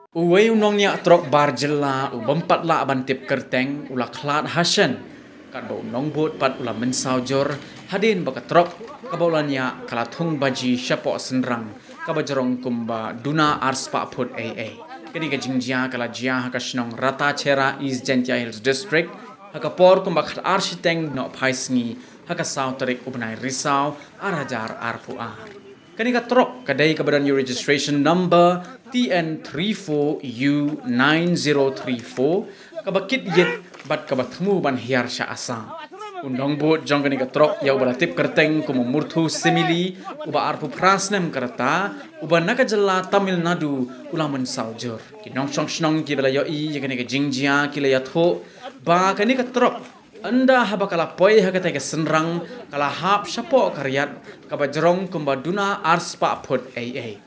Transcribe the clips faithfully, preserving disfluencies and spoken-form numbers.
Uwei u nongniah trok bar jylla u bym pat lah ban tip kyrteng u la khlad ha shen, katba u nongbud pat u la mynsaw jur hadien ba ka trok kaba u la niah ka la thung baji shapoh synrang kaba jrong kumba duna arspah phut eiei. Kane ka jingjia ka la jia ha ka shnong Ratacherra, East Jaintia Hills District, ha ka por kumba khatar shiteng noh phai sngi ha ka saw tarik u bnai Risaw ar hajar arphew ar. Kane ka trok ka dei kaba don ïa u registration number T N three four U nine zero three four, kaba kit ïit bad kaba thmu ban hiar sha Assam. U nongbud jong kane ka trok ïa uba la tip kyrteng kum u Murthu Simili, uba arphew phra snem ka rta, uba na ka jylla Tamil Nadu, u la mynsaw jur. Ki nongshong shnong kiba la ïohi ïa kane ka jingjia ki la ïathuh ba kane ka trok, ynda haba ka la poi ha katei ka synrang, ka la hap shapoh ka riat kaba jrong kumba duna arspah phut eiei.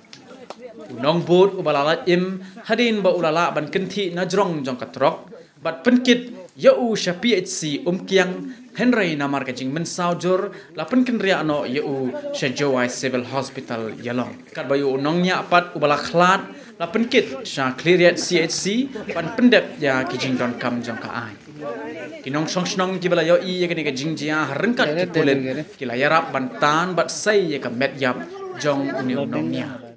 U nongbud uba la lait im hadien ba u la lah ban kynthih na jrong jong ka trok bad pynkit ïa u sha P H C Umkiang, hynrei namar ka jingmynsaw jur la pynkynriah noh ïa u sha Jowai Civil Hospital ïalong. Katba ïa u nongniah pat uba la khlad la pynkit sha Khliehriat C H C ban pyndep ïa ki jingdonkam jong ka aiñ. Ki nongshong shnong kiba la ïohi ïa kane ka jingjia ha ryngkat ki pulit ki la ïarap ban tan bad sei ïa ka met ïap jong une u nongniah.